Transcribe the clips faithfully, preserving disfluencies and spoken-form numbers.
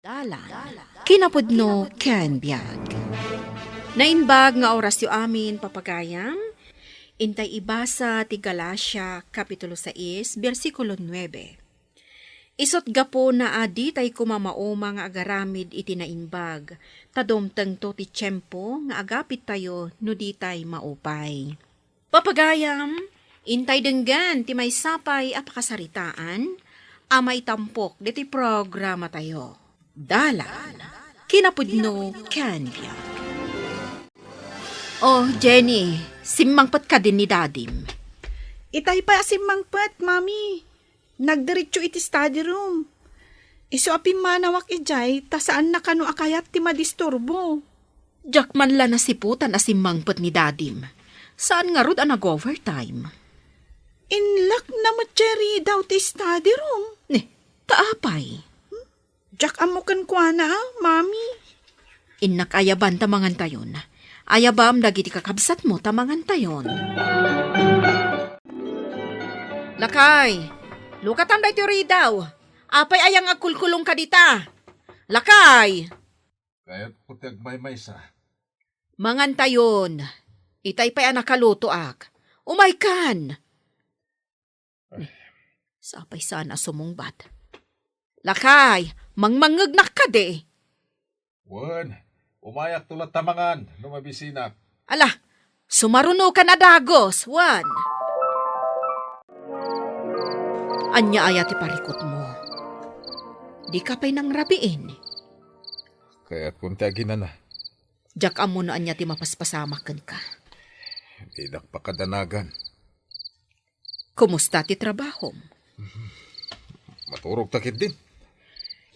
Dalan, kinapudno ken biag. Naimbag nga orasyo amin, papagayam. Intay ibasa ti Galacia, Kapitulo sais, bersikulo nuebe. Isut' gapuna a ditay koma mauma nga agaramid iti naimbag, ta dumtengto ti tiempo nga agapittayo no ditay maupay. Papagayam, intay denggen ti maysa pay a pakasaritaan a maitampok ditoy programatayo. Dalan, kinapudno ken biag. Oh, Jenny, simmangpet kadin ni Dadim? Itay pay a simmangpet, Mami. Nagdiretso iti study room. Isu a pimmanawak idiay, ta saanna kano a kayat ti madisturbo. Diak man la nasiputan a simmangpet ni Dadim. Saan ngarud a nag-overtime? Inlak na met Cherry daw ti study room. Ne, ta apay? Diak ammo kenkuana, a, Mami. Innak ayaban ta mangantayon. Ayabam dagiti kakabsatmo ta mangantayon. Lakay, lukatam daytoy ridaw. Apay aya nga agkulkulongka dita? Lakay! Kayatko ti agmaymaysa. Mangantayon. Itay pay a nakalutoak. Umaykan! Sapay saan a sumungbat. Lakay, mangmangngegnak kadi? Wen, umayakto latta mangan no mabisinak. Ala, sumarunokan a dagus, wen. Ania aya ti parikutmo? Dika pay nangrabiin? Kayatkon ti aginana. Diak ammo no ania ti mapaspasamak kenka. Dinak pakadanagan. Kumusta ti trabahom? Maturog ta ketdin.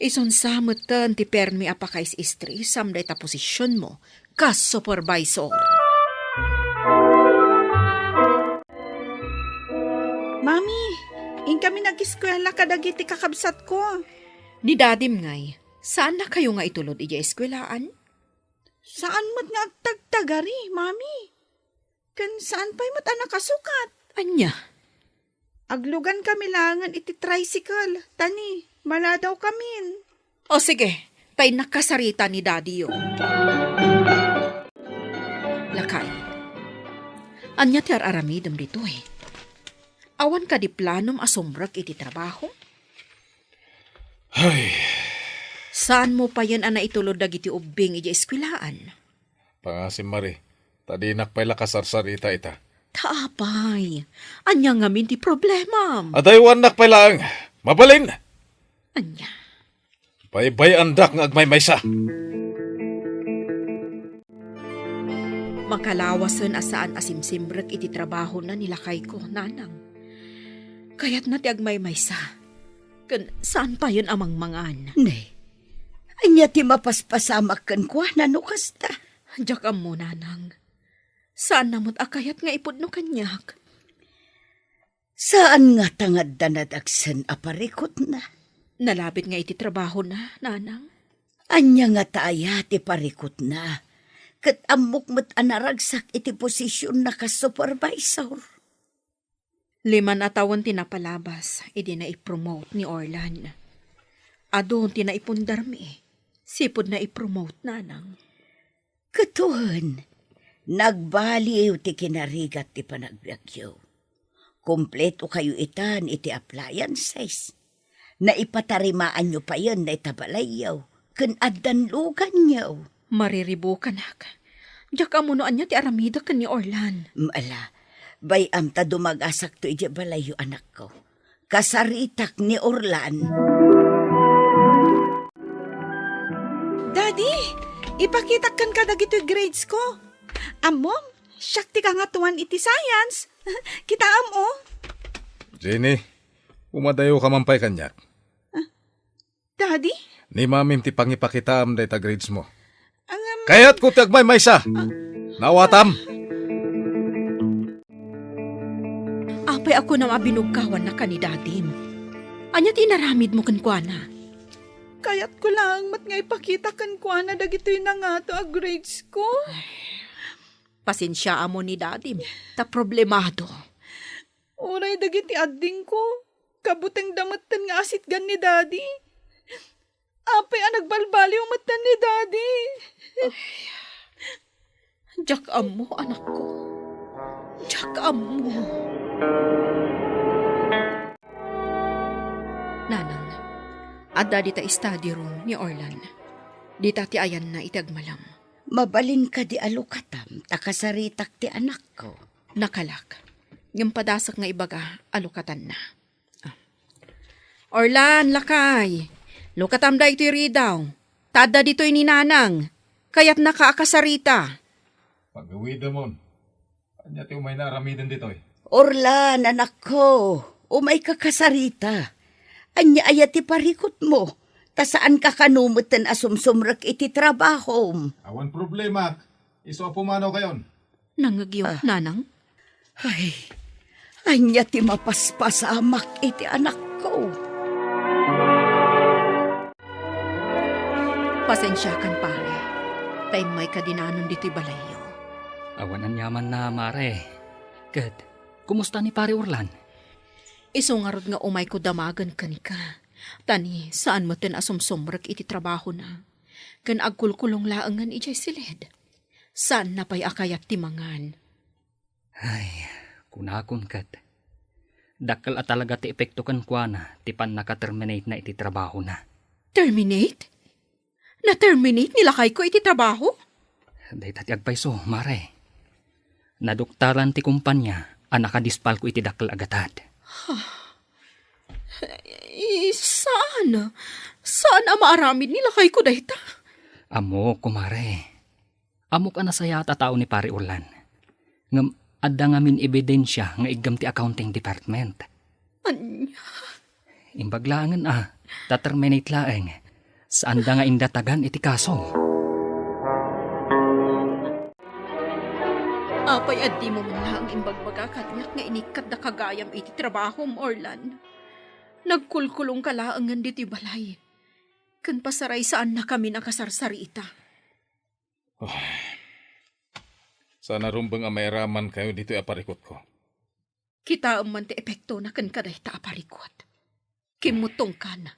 Isunsa metten ti permi a pakaisistresam dayta posisionmo kas supervisor. Mami, inkami nag-eskuela kadagiti kakabsatko. Ni Dadim ngay, saannakayo nga itulod idiay eskuelaan? Saan met nga agtagtagari, Mami. Ken saan pay met a nakasukat. Ania? Aglugankami laengen iti tricycle, ta ni, maladawkamin. O sige, ta innak kasarita ni Daddy-yo. Lakay, ania ti ar-aramidem ditoy? Awan kadi planom a sumrek iti trabaho? Ay. Saanmo payen a naitulod dagiti ubbing idiay eskuelaan? Pangasim, Mari, ta dinak pay la kasarsarita ita. Ta apay, ania ngamin ti problemam? Adaywannak pay laeng. Mabalin! Ania? Baybay-andak nga agmaymaysa. Makalawasen a saan a simsimrek iti trabahona ni lakayko, nanang. Kayatna ti agmaymaysa. Ken saan payen a mangmangan. Ne, ania ti mapaspasamak kenkuana no kasta? Diak ammo, nanang. Saanna met a kayat nga ipudno kaniak. Saan ngata nga adda nadagsen a parikutna? Nalabit nga iti trabahona, nanang. Ania ngata aya ti parikutna? Ket ammok met a naragsak iti posisionna kas supervisor. Lima a tawen ti napalabas idi naipromote ni Orlan. Adu ti naipundarmi, sipud naipromote, nanang. Ket wen, nagbaliw ti kinarigat ti panagbiagyo. Kompleto kayo itan iti appliances. Naipatarimaanyo payen dayta balayyo ken addan luganyo. Mariribukanak. Diak ammo no ania ti aramidek ken ni Orlan. Ala, bay-am ta dumagasakto idiay balayyo, anakko. Kasaritak ni Orlan. Daddy, ipakitak kenka dagitoy grades ko. Ammom, siak ti kangatoan iti science. Kitaem, o. Jenny, umadayoka man pay kaniak. Daddy? Ni mamim ti pangipakitaam dayta grades mo. Angam- Kayatko ti agmaymaysa. Naawatam. Apay a kunam a binugkawannaka ni dadim? Ania ti inaramidmo kenkuana? Kayatko laeng met nga ipakita kenkuana dagitoy nangato a grades ko. Pasensiaam ni dadim, ta problemado. Uray dagiti addingko, kabutengda metten nga asitgan ni Daddy. Apay a nagbalbaliw metten ni Daddy? Diak ammo, anakko. Diak ammo. Nanang, adda dita study room ni Orlan. Dita ti ayanna iti agmalem. Mabalin kadi a lukatam ta kasaritak ti anakko? Nakalak. Ngem padasek nga ibaga a lukatanna. Ah. Orlan, lakay. Lukatam daytoy ridaw. Ta adda ditoy ni Nanang. Kayatnaka a kasarita. Pagawidemon. Ania ti umayna aramiden ditoy? Orlan, anakko, umayka kasarita. Ania aya ti parikutmo? Ta saanka kano metten a sumsumrek iti trabahom. Awan problema. Isu a pumanawkayon. Nangngegyo, Ah. Nanang? Ay, ania ti mapaspasamak iti anakko? Pasensiakan, pare, ta immayka dinanon ditoy balayyo. Awan aniamanna, mare. Ket, kumusta ni Pare Orlan? Isu ngarud nga umayko damagen kenka. Ta ni, saan metten a sumsumrek iti trabahona. Ken agkulkulong laengen idiay siled. Saanna pay a kayat ti mangan. Ay, kunakon ket, dakkel a talaga ti epekto kenkuana ti pannaka-terminate-na iti trabahona. Terminate? Na-terminate ni lakayko iti trabaho? Dayta ti agpayso, mare. Naduktaran ti kumpania a nakadispalko iti dakkel a gatad. Eh, saan? Saan a maaramid ni lakayko dayta? Ammok, kumare. Ammok a nasayaat a tao ni Pare Orlan. Ngem adda ngamin ebidensia nga iggem ti accounting department. Ania? Imbag laengen a, ta-terminate laeng. Saanda nga indatagan iti kaso. Apay a dimo man laeng imbagbaga kaniak nga inikkatdaka gayam iti trabahom, Orlan? Nagkulkulongka laengen ditoy balay. Ken pasaraysaannakamin a kasarsarita. Ay, saan a rumbeng a mairamankayo ditoy a parikutko. Kitaem man ti epektona kenka dayta a parikut. Kimmutongkan.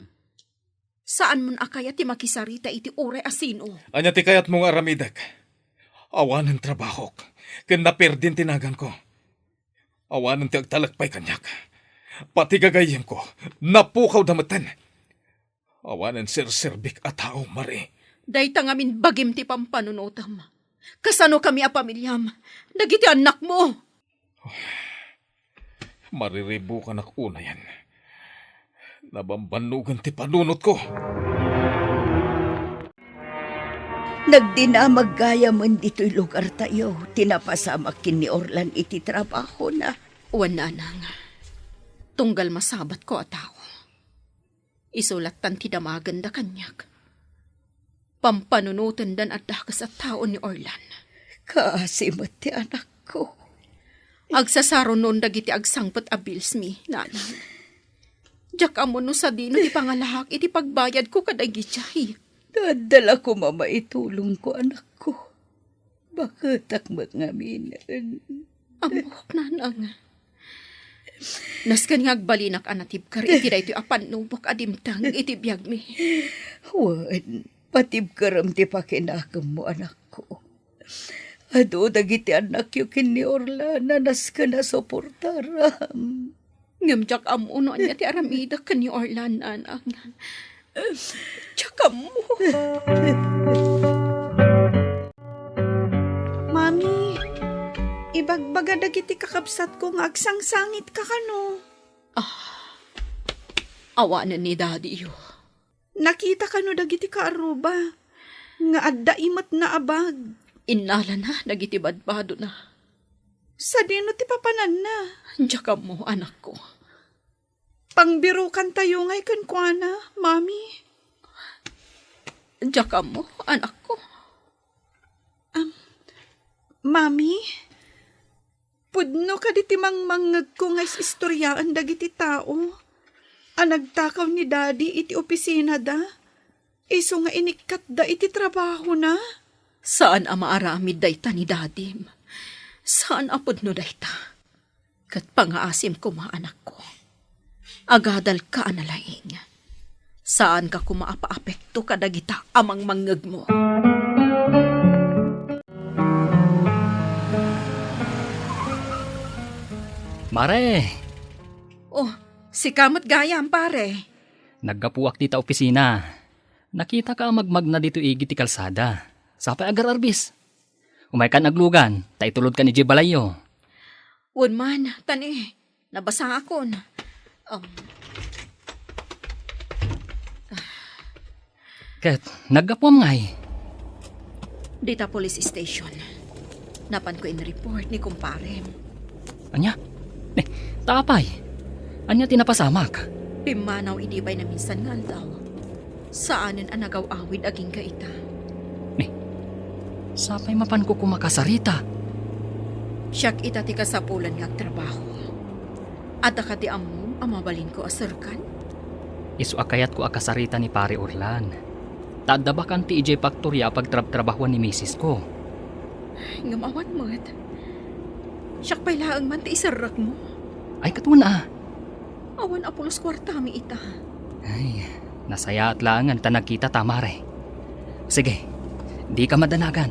Saanmon a kayat ti makisarita iti uray a sino. Ania ti kayatmo nga aramidek? Awanen trabahok, ken naperdin ti naganko. Awanen ti agtalek pay kaniak. Pati gagayyemko, napukawda metten. Awanen serserbik a tao, Marie. Dayta ngamin bagim ti pampanunotem. Kasano kami a pamiliam? Dagiti annakmo? Mariribukanak unayen. Nabambannogan ti panunotko. Nagdinamag gayamen ditoy lugartayo ti napasamak ken ni Orlan iti trabahona. Wen, nanang, tunggal masabatko a tao. Isu lattan ti damagenda kaniak. Pampanunotendan a dakes a tao ni Orlan. Kaasi met ti anakko. Agsasarunon dagiti agsangpet a bills mi, nanang. Diak ammo no sadino ti pangalaak iti pagbayadko kadagiti. Adda la koma maitulongko, anakko. Baketak met ngamin. Ammok, nanang. Nasken nga agbalinak a natibker iti daytoy a pannubok a dimteng iti biagmi. Wen, patibkerem ti pakinakemmo, anakko. Adu dagiti annakyo ken ni Orlan a nasken a suportaram. Ngem diak ammo no ania ti aramidek ken ni Orlan, nanang. Diak ammo. Mami, ibagbaga dagiti kakabsatko nga agsangsangitka kano. Ah, awanen ni Daddy-yo. Nakita kano dagiti kaarruba nga adda imetna a bag? Innalana dagiti badbadona. Sadino ti papananna? Diak ammo, anakko. Pangbirukantayo ngay kenkuana, Mami. Diak ammo, anakko. Am, Mami, pudno kadi ti mangmangngegko nga is-istoriaen dagiti tao a nagtakaw ni Daddy iti opisinada, isu nga inikkatda iti trabahona? Saan a maaramid dayta ni Dadim. Saan a pudno dayta. Ket pangaasim koma, anakko. Agadalka a nalaing. Saanka koma a paapekto kadagita a mangmangngegmo. Mare! Oh, sika met gayam, pare. Naggapuak dita opisina. Nakitaka a magmagna ditoy igid ti kalsada. Sapay agar-arbis. Umaykan aglugan, ta itulodkan idiay balayyo. Wen man, tani, nabasaakon. Um, Ket, naggapuam ngay? Dita police station. Napanko in-report ni kumparem. Ania? Ne, ta apay? Ania ti napasamak? Pimmanaw idi pay naminsan nga aldaw. Saanen a nagaw-awid agingga ita. Ne, sapay mapanko koma kasarita? Siak ita ti kasapulan nga agtrabaho. Adda kadi ammom a mabalinko a serkan? Isu a kayatko a kasarita ni Pare Orlan. Ta adda bakante idiay faktoria a pagtrabtrabahuan ni misisko. Ngem awan met. Siak pay laeng man ti iserrekmo. Ay, ket wen a. Awan a pulos kuartami ita. Ay, nasayaat laengen ta nagkitata, Mare. Sige, dika madanagan.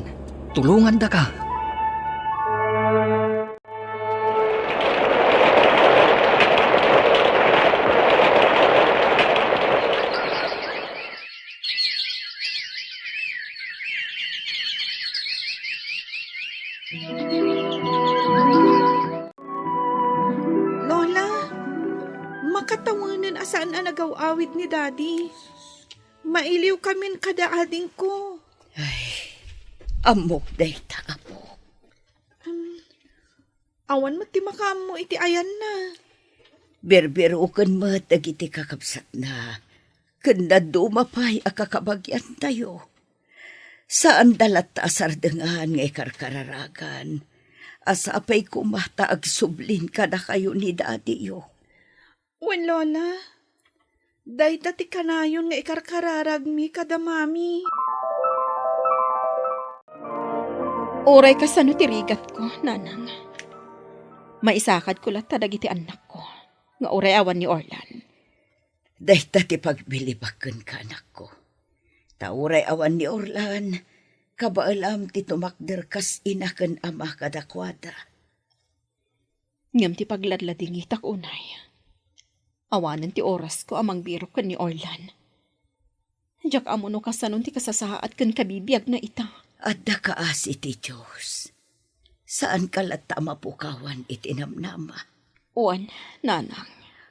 Tulongandaka. Lola, makatawenen a saan a nagaw-awid ni Daddy. Mailiwkamin kada adingko. Ay, ammok dayta, apo. Awan met ti makaammo iti ayanna. Birbiroken met dagiti kakabsatna, ken dadduma pay a kakabagiantayo. Saanda latta a sardengan nga ikarkararagan, a sapay koma ta agsublin kadakayo ni dadiyo. Wen, Lola, dayta ti kanayon nga ikarkararagmi kada Mami. Uray kasano ti rigatko, Nanang. Maisakadko latta dagiti annakko, nga uray awan ni Orlan. Dayta ti pagbilibak kenka, anakko. Ta uray awan ni Orlan, kabaelam ti tumakder kas ina ken ama kadakuada. Ngem ti pagladladingitak unay, awanen ti orasko a mangbirok ken ni Orlan. Diak ammo no kasanon ti kasasaad ken kabibiagna ita. Adda kaasi ti Dios. Saanka latta a mapukawan iti namnama. Wen, Nanang.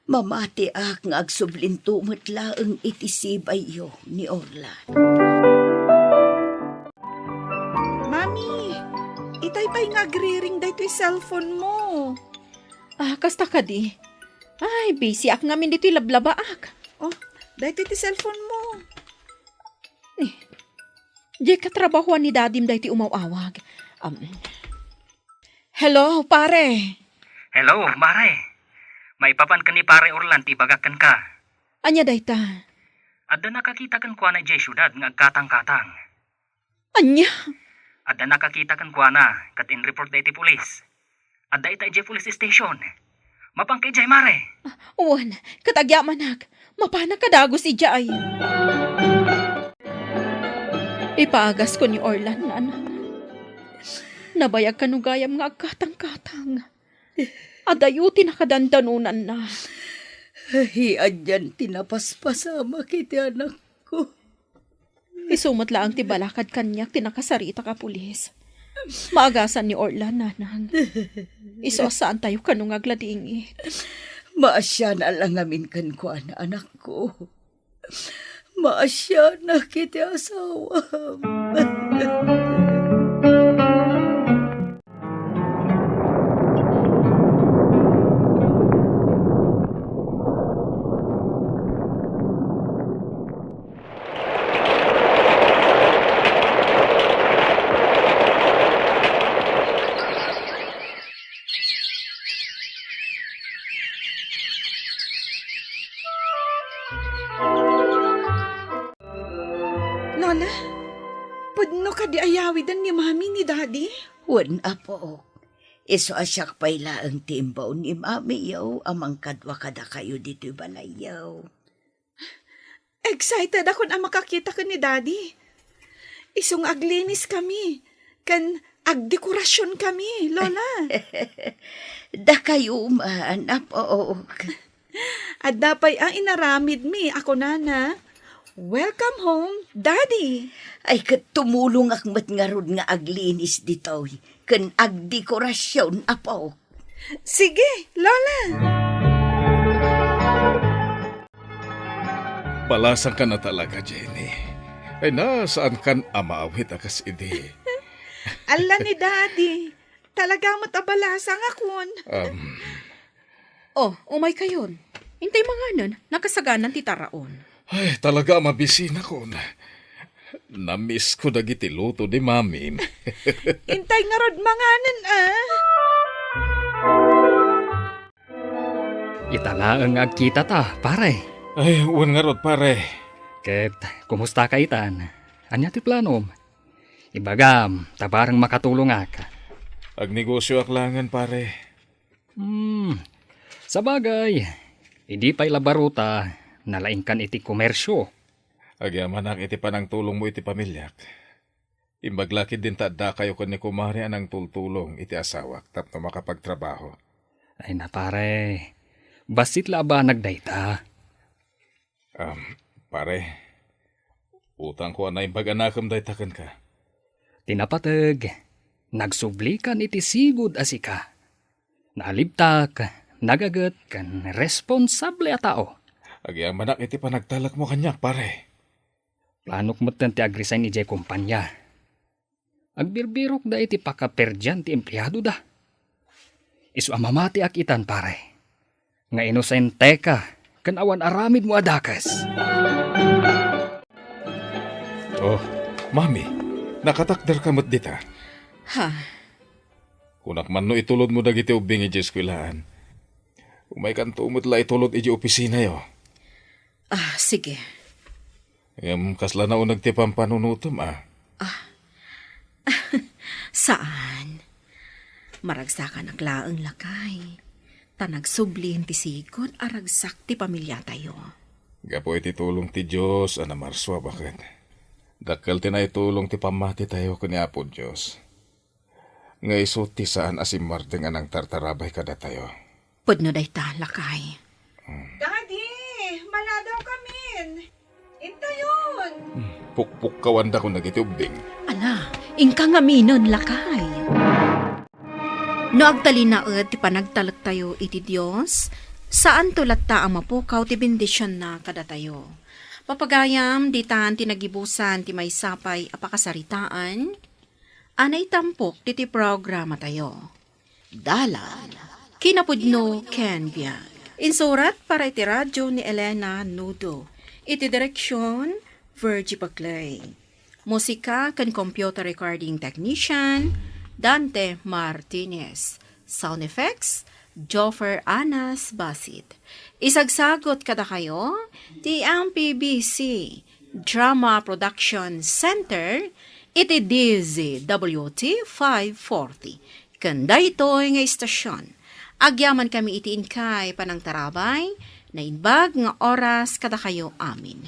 Mamatiak nga agsublinto met laeng iti sibayyo ni Orlan. Mami, itay pay nga agriring daytoy cellphone mo. Ah, kasta kadi? Ay, busy ak ngamin ditoy lablabaak. Oh, daytoy ti cellphone mo. Eh, diay katrabahoan ni Dadim daytoy umaw-awag. Um, hello, pare. Hello, Mare. Maipapan ken ni Pare Orlan ti ibagak kenka. Ania dayta? Adda nakakita kenkuana idiay siudad nga agkatangkatang. Ania? Adda nakakita kenkuana ket in-report da iti pulis. Adda ita idiay police station. Mapanka idiay, Mare? Ah, wen, ket agyamanak. Mapanak a dagus idiay. Ipaagasko ni Orlan, Nanang. Nabayag kano gayam nga agkatangkatang. Adayo ti nakadandanonanna. Ay, anian ti napaspasamak iti anakko. Isu met laeng ti balakad kaniak ti nakasaritak a pulis. Maagasan ni Orlan, Nanang. Isu a saantayo kano nga agladingit. Maasiana la ngamin kenkuana, anakko. Maasianak iti asawam. Lola, pudno kadi a yawiden ni Mami ni Daddy? Wen, apo. Isu a siak pay laeng ti imbaon ni Mamiyo a mangkadua kadakayo ditoy balayyo. Excited akon a makakita ken ni Daddy. Isu nga aglinis kami, ken agdekorasion kami, Lola. Dakayo man, Apok. Adda pay a inaramidmi a kunana, "Welcome home, Daddy." Ay, ket tumulongak met ngarud nga aglinis ditoy, ken agdekorasion, Apok. Sige, Lola. Balasangkan a talaga, Jenny. Ay na, saankan a maawit a kas idi. Ala ni Daddy. Talaga met a balasangakon. Um, Oh, umaykayon. Intay manganen, nakasaganan ti taraon. Ay, talaga a mabisinakon. Namisko dagiti luto ni Mami. Intay ngarud manganen, ah. Ita laeng nga agkitata, pare. Ay, wen ngarud, pare. Ket, kumusta ka itan? Ania ti planom? Ibagam, ta bareng makatulongak. Agnegosioak laengen, pare. Hmm. Sabagay, idi pay la baruta, nalaingkan iti komersio. Agyamanak iti panangtulongmo iti pamiliak. Imbag la ketdin ta addakayo ken ni kumare a nangtultulong iti asawak tapno makapagtrabaho. Ay na, pare. Bassit la a banag dayta. Um, pare, utangko a naimbag a nakem dayta kenka. Ti napateg, nagsublikan iti sigud a sika. Naalibtak, nagaget, ken responsable a tao. Agyamanak iti panagtalekmo kaniak, pare. Planok metten ti agresign idiay kompania. Agbirbirokda iti pakaperdian ti empleadoda. Isu a mamatiak itan, pare, nga inosenteka ken awan aramidmo a dakes. Oh, Mami, nakatakderka met dita. Ha? Kunak man no itulodmo dagiti ubbing idiay eskuelaan. Umaykanto met la itulod idiay opisinayo. Ah, sige. Ngem kasla nauneg ti pampanunotem, a? Ah. Saan. Maragsakanak laeng, lakay. Ta nagsublin ti sigud a ragsak ti pamiliatayo. Gapu iti tulong ti Dios a namarsua, baket. Dakkel ti naitulong ti pammatitayo ken ni Apo Dios. Nga isu ti saan a simmardeng a nangtartarabay kadatayo. Pudno dayta, lakay. Daddy, maladaw kamin. Intayon. Hmm, pukpukawandakon dagiti ubbing. Ala, inka ngaminen, lakay. No agtalinaed ti panagtalektayo iti Dios, saanto latta a mapukaw ti bendisionna kadatayo. Papagayam, ditan ti nagibusan ti maysa pay a pakasaritaan a naitampok diti programatayo. Dalan, kinapudno ken biag. Insurat para iti radyo ni Elena Nudo. Iti direksyon, Virgie Paclay. Musika ken computer recording technician, Dante Martinez. Sound effects, Joffer Anas Basit. Isagsagot kadakayo ti M P B C Drama Production Center iti D Z W T five forty. Ken daytoy nga istasyon, agyamankami iti inkay panangtarabay, naimbag nga oras kadakayo amin.